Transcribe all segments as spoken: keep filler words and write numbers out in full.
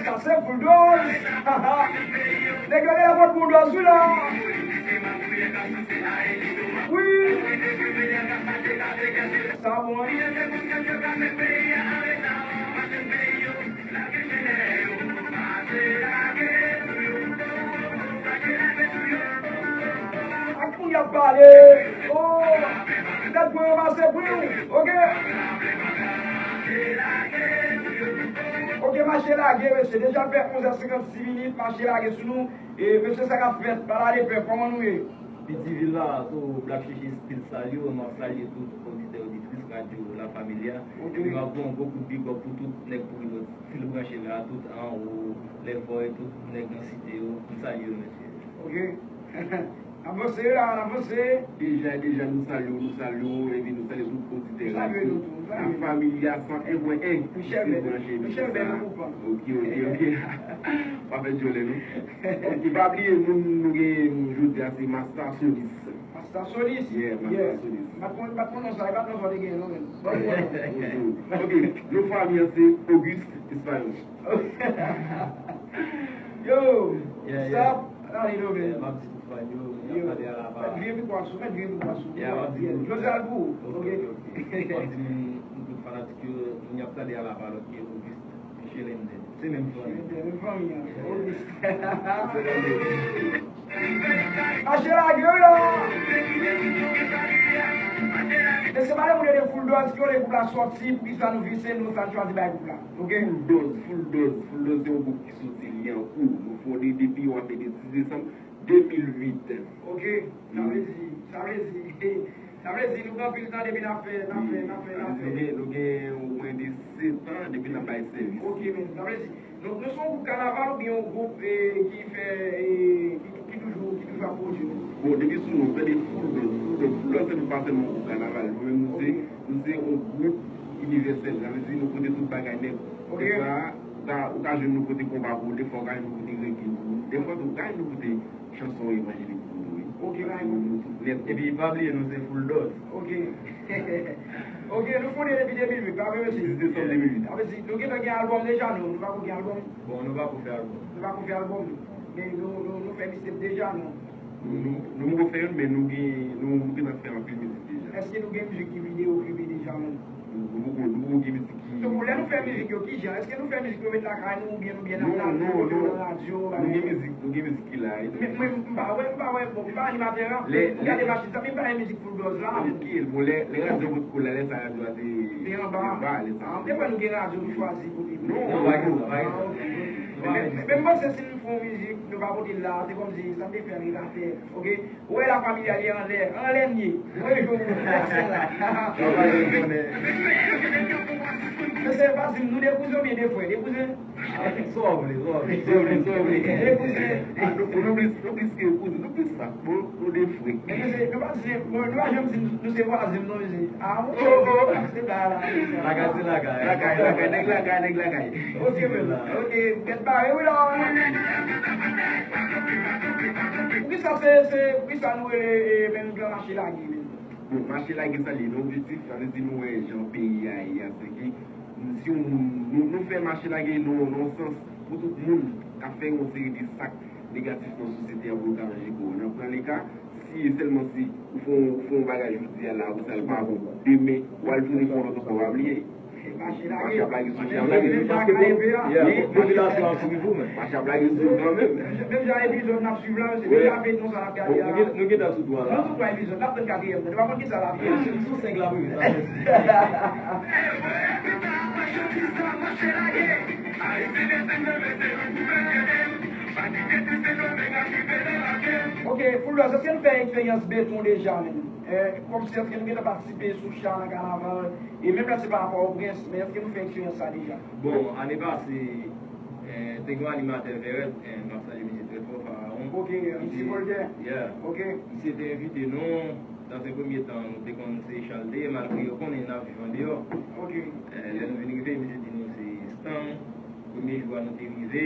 Sa se Bulldoze. Nèg yo genlè pot Bulldoze wi la. Wi. Sa bon. Ak moun y ap pale. Oh, nèg mwen yo pase pran w. Oke. Oke, mache lage, mesye. Deja fè onz è senkannsis minit, mache lage sou nou. E, mesye, sa k ap fèt? Pale ale pèp, kòman nou ye? Piti Vila, tou Black Chichi Style salye w, m ap salye tout oditè, oditris Radyo La Familia. Epi m ap voye yon gwo kout big up pou tout nèg Poukidòt ki branche la, tout anwo, Lèvòy, tout nèg nan site yo, m salye yo, mesye. Oke. N ap vanse la, n ap vanse. Deja, deja, nou salye w, nou salye w, epi nou salye tout oditè Radyo La Familia san en pwen en ki branche emisyon sa. Oke, oke, oke. Pa fè djòlè, non. Oke, pa bliye, nou, nou gen, jodi a, se Masta Solis. Masta Solis? Yeah, Masta Solis. M pa t konn, m pa t konn non sa, e pa t non sa w te gen, non, men. Bon, bon, bon. Ok, non fanmi an se Auguste Español. Yo, what's up? How you doing, man? M ap di tout fan yo, y ap gade a la pa. Mèt griye pou pwa sou, mèt griye pou pwa sou. Yeah, m ap di tout. Jodi a l pou ou. Ok, ok, ok. M ap di nou, nou tout fanatik yo, moun y ap gade a la pa, lòt ki Auguste. Chelenden. Se menm fanmi. Chelenden, menm fanmi an. Olis. Mache lage wi la. Mesye, pale moun yo de Full Dose, ki yo le gwoup la sòti, poukisa nou vise, nou sa n chwazi bay gwoup la. Oke? Full Dose, Full Dose, Full Dose se yon gwoup ki soti Lyankou. Nou fonde depi, w ap fè de dis desanm de mil uit. Oke, sa vle di, sa vle di, sa vle di nou gen anpil tan depi n ap fè, n ap fè, n ap fè, n ap fè. Nou gen, nou gen omwen de sèt an depi n ap bay sèvis. Oke, men sa vle di, nou, nou se yon gwoup kanaval oubyen yon gwoup, eh, ki fè, eh, ki, ki toujou, ki toujou ap pwodui? Bon, depi sou non, tande Full Dose, Full Dose, Full Dose se nou pa sèlman yon gwoup kanaval. Nou menm nou se, nou se yon gwoup inivèsèl. Sa vle di nou pote tout bagay nèt. Oke. Sa, ou ka, ou ka jwenn nou pote konpa pou ou, defwa ou ka jwenn nou pote reggae pou ou, defwa tou ou ka jwenn nou pote chanson evanjelik pou nou, wi. Oke, paske nou, nou tout nèt. Epi pa bliye nou se Full Dose. Oke. Oke, nou fonde depi de mil uit, pa vre, mesye? Dis desanm de mil uit. Sa vle di, nou gentan gen albòm deja, non? Nou pako gen albòm? Bon, nou pako fè albòm. Nou pako fè albòm. Men nou, nou, nou fè mixtape deja, non? Nou, nou, nou poko fè youn, men nou gen, nou, nou gentan fè anpil mizik deja. Èske nou gen mizik ki videyo klipe deja, menm? Nou, nou poko, nou poko gen mizik ki... So, lè nou fè mizik yo, kijan? Èske nou fè mizik yo met lakay nou, oubyen nou byen nan plato, nou nan radyo, bagay sa? Non, non, non. Nou gen mizik, nou gen mizik ki la, e. Men mwen, m pa wè, m pa wè, bon, m pa animatè a. Lè, m gade machin sa, men m pa gen mizik Full Dose la. Ok, bon, lè, lè radyo potko la, lè sa radyo a te, te anba, lè sa. Ah, m te kwè nou gen radyo nou chwazi pou li. Non, non, non. Ah, ok. Men, men, men m panse si nou fè yon mizik, nou pa pote l la, se kòmsi sa m te fè a rete atè. Ok? Ou wè La Familia li anlè, anlè m ye. Ou wè jan w fè sa la. Mesye, pa di m, nou de kouzen oubyen de frè? De kouzen? Ah, sa w vle, sa w vle, sa w vle, sa w vle. De kouzen. Ah, nou, nou plis, nou plis ke kouzen, nou plis sa. Bon, nou de frè. Men mesye, nou pa di, bon, nou pa janm di nou se vwazen non, mesye. Ah, bon, oh, oh, se la, la. Lakay, se lakay. Lakay, lakay, nèg lakay, nèg lakay. Ok, men. Ok, gèt bare wi la. Poukisa se, se, poukisa nou rele, eh, menm gran mache lage menm? Bon, mache lage sa li, nan objektif, sa vle di nou wè jan peyi a ye a, se ke si yon moun, nou, nou fè mache lage nan, nan sans pou tout moun k ap fè yon seri de sa k negatif nan sosyete a pou yo ka ranje kò yo. Nan pran le ka, si sèlman si ou fè yon, ou fè yon bagay jodi a la, apre sa l pa bon, demen, w al tounen fè yon lòt ankò, w a bliye. Mache ap lage sou, mache ap lage sou, paske popilasyon ap swiv ou menm. Mache ap lage sou kanmenm. Menm jan epizòd n ap swiv la, se deja feyton sa n ap gade a. Nou gen, nou gentan sou twa la. Nou sou twa epizòd, n ap tann katriyèm nan. Nou pa konn kisa l ap ye. Sou, sou senk la, wi, sa fè. Ok, Full Dose, èske nou fè eksperyans beton deja menm? Eh, kòmsi èske nou gentan patisipe sou cha nan kanaval? E menm lè se pa rapò Pòtoprens, men èske nou fè eksperyans sa deja? Bon, ane pase, eh, te gen yon animatè Vèrèt, eh, m ap salye misye trè fò, Farawon. Ok, misye Vòltè. Yeah. Ok. Misye te envite nou, dans un premier temps, nou te konn se Echal te ye, malgre yo konnen n ap viv andeyò. Ok. Eh, lè nou vin rive, misye di nou se Stanm. Premye jou a nou te rive,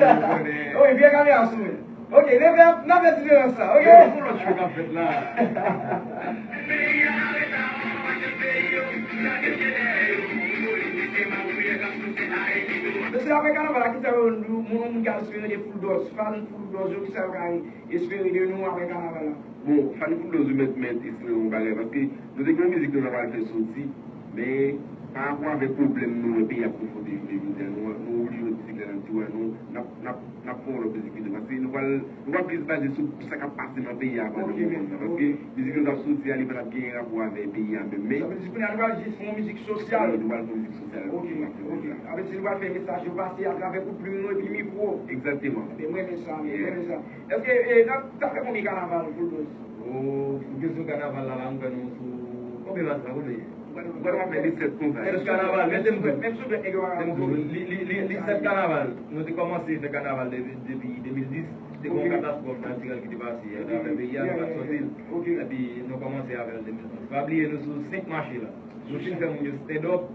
Wi, vye kamera sou mwen. Ok, n ap, n ap fè diferans sa, ok? Yon lòt show k ap fèt la. Mesye, apre kanaval la, kisa yo, moun, moun ki al swete Full Dose, fan Full Dose yo, kisa yo ka espere de nou apre kanaval la? Bon, fan Full Dose yo mèt, mèt espere yon bagay, paske nou te gen yon mizik nou ta pral fè soti, men pa rapò avèk pwoblèm nou wè peyi ap konfwonte jounen jodi a, nou, nou oblije met mizik la nan tiwa nou, n ap, n ap, n ap fè yon lòt mizik pito, paske nou pral, nou pral plis baze sou sa k ap pase nan peyi a pandan moman sa, paske mizik nou t ap soti a, li pa t ap gen rapò avèk peyi a menm, men. Sa vle di kounye a nou pral jis fè yon mizik sosyal. Wi, nou pral fè yon mizik sosyal. Ok, ok. Sa vle di nou pral fè mesaj yo pase atravè kout plim nou epi mikwo. Egzakteman. Ebyen, mwen renmen sa, mwen renmen sa. Èske, e, n ap, sa fè konbyen kanaval, Full Dose? O, pou kesyon kanaval la, la, nou fè nou sou, konbyen mas la, konbyen? Mwen, mwen, mwen fè disèt konsa. Sèt kanaval, men se m, men m sou tèt nèg yo pa ka konprann. Li, li, li, li sèt kanaval. Nou te kòmanse fè kanaval depi, depi de mil dis. Te gen yon katastwòf natirèl ki te pase atravè peyi a, nou pa t santi l. Epi nou kòmanse avè l de mil onz. Pa bliye, nou sou senk mache la. Nou fin fè moun yo stand up,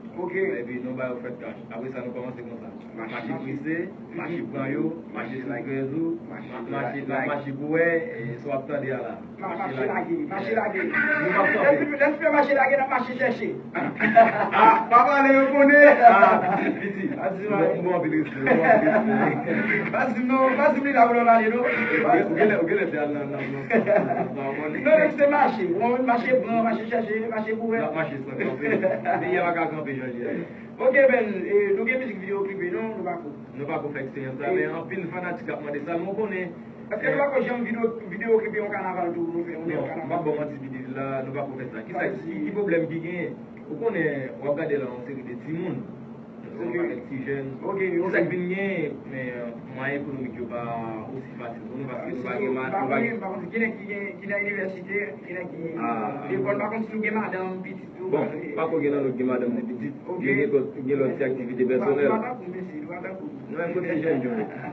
epi nou ba yo fèt kach. Apre sa, nou kòmanse konsa. Mache brise, mache pran yo, mache sou trèz ou, mache, mache pou wè, e, sa w ap tande a la. Mache lage, mache lage. Nou p ap kanpe. Lè n fin fè mache lage, n ap mache chèche. Ah, pa pale, yo konnen. Ah, piti. M ba w anpil respè, m ba w anpil respè. Pa di m non, pa di m li la pou nou pale non. Ou genlè, ou genlè te al nan, nan, nan, nan, nan, non, se mache. Ou konprann, mache pran, mache chèche, mache pou wè. N ap mache san kanpe. Peyi a pa ka kanpe jan l ye a. Ok, Ben, e, nou gen mizik videyo klipe non, nou pako. Nou pako fè eksperyans sa, men anpil fanatik ap mande sa, men w konnen. Èske nou pako janm videyo, videyo klipe yon kanaval tou pou nou fè yon kanaval? Non, m p ap ba w manti, piti la, nou pako fè sa. Kisa, ki, ki pwoblèm ki genyen? Ou konnen, w ap gade la yon seri de timoun, yon pakèt ti jèn. Ki sa k vin genyen, men mwayen ekonomik yo pa osi fasil pou nou, paske nou pa gen ma-, nou pa gen. M pa konn, m pa konn kilès ki gen, ki nan inivèsite, kilès ki lekòl, m pa konn si nou gen madanm, pitit. Bon, pa ko gen nan lòt gen madanm, gen pitit, gen, gen lòt, gen lòt ti aktivite pèsonèl. Nou men kote jèn yo.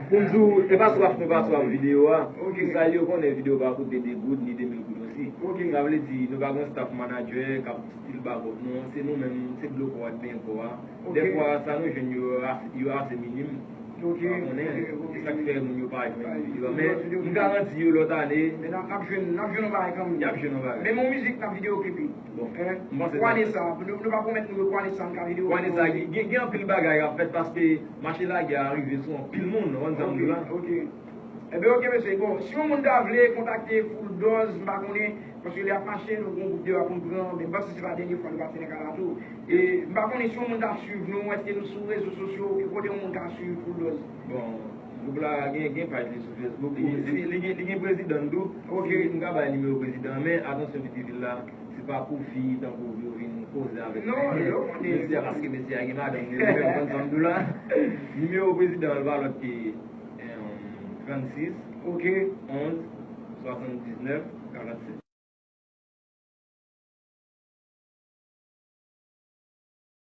Pou m di w, e pa swaf nou pa swaf videyo a. Pou sa yo konnen videyo pa koute de goud ni de mil goud osi. Sa vle di, nou pa gen staff manager k ap stil ba kòb nou, se nou menm, se dlo kò a k benyen kò a. Dèfwa, sa nou jwenn yo, yo ase minim. Ok, ok, ok. Se sa k fè moun yo pa jwenn videyo a. Men m garanti yo lòt ane. Men n ap, n ap jwenn, n ap jwenn yon bagay kanmenm. Y ap jwenn yon bagay. Men yon mizik, n ap videyo klip li. Bon, m panse sa. Pou ane sa, nou, nou pa pwomèt nou ke pou ane sa n ka videyo klip. Pou ane sa, gen, gen anpil bagay k ap fèt paske mache lagè a rive sou anpil moun, ou konn sa m di w la. Ok, ok. Enben, ok, mesye. Bon, si yon moun ta vle kontakte Full Dose, m pa konnen, paske lè y ap mache, nou gen yon gwoup de rap nou pran, men m panse se pa dènye fwa nou pase nan ka la tou. E m pa konnen si yon moun ta swiv nou, èske nou sou rezo sosyo, ki kote yon moun ka swiv Full Dose? Bon, gwoup la gen, gen paj li sou Facebook, li, li, li gen, li gen prezidan l tou. Ok. Si m ka bay nimewo prezidan an, men atansyon, Pitivil la, se pa pou fi tankou w yo vin koze avèk mesye a, paske mesye a gen madanm li, ou konn sa m di w la. Nimewo prezidan an pa lòt ke, em, trannsis, ok, onz, swasanndiznèf, karannsèt.